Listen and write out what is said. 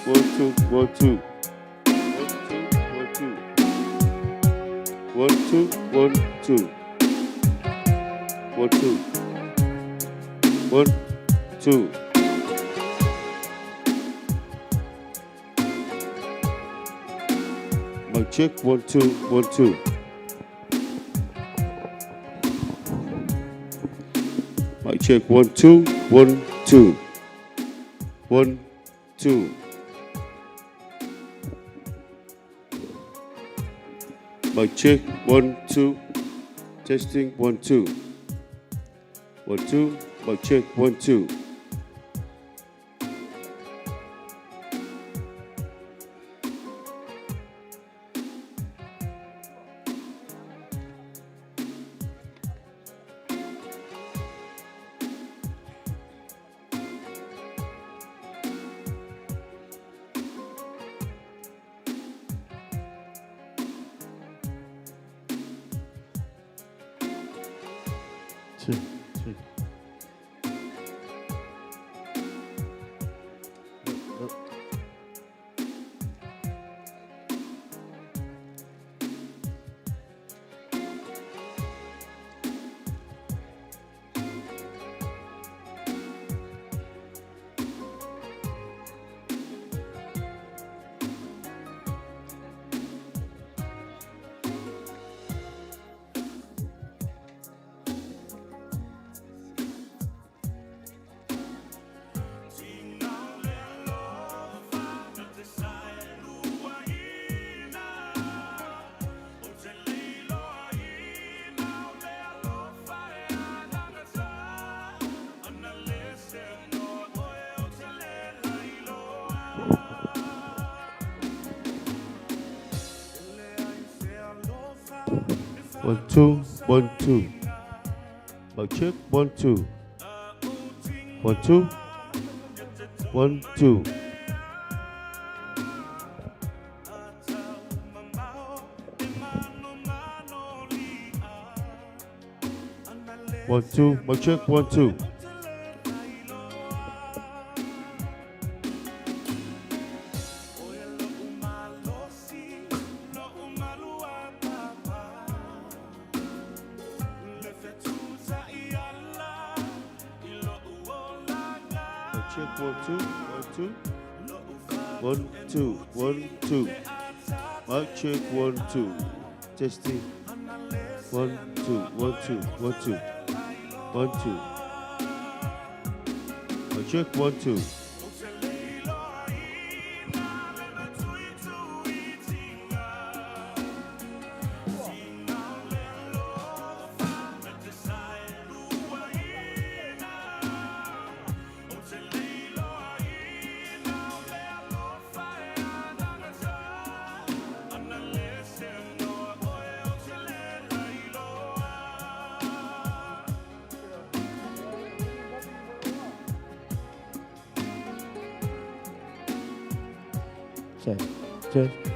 1, 2, 1, 2. 1, 2, 1, 2. 1, 2, 1, 2. 1, 2. 1, 2. Mic check, 1, 2, 1, 2. Mic check, 1, 2, 1, 2. 1, 2. Mic check, 1, 2. Testing, 1, 2. 1, 2. Mic check, 1, 2. 2, 3. Ned, ned. 1, 2, 1, 2. Mic check, 1, 2. 1, 2. 1, 2. 1, 2. Mic check, 1, 2. Mic check, 1, 2, 1, 2. 1, 2, 1, 2. Mic check, 1, 2. Testing. 1, 2, 1, 2, 1, 2. 1, 2. Mic check, 1, 2. Check, check.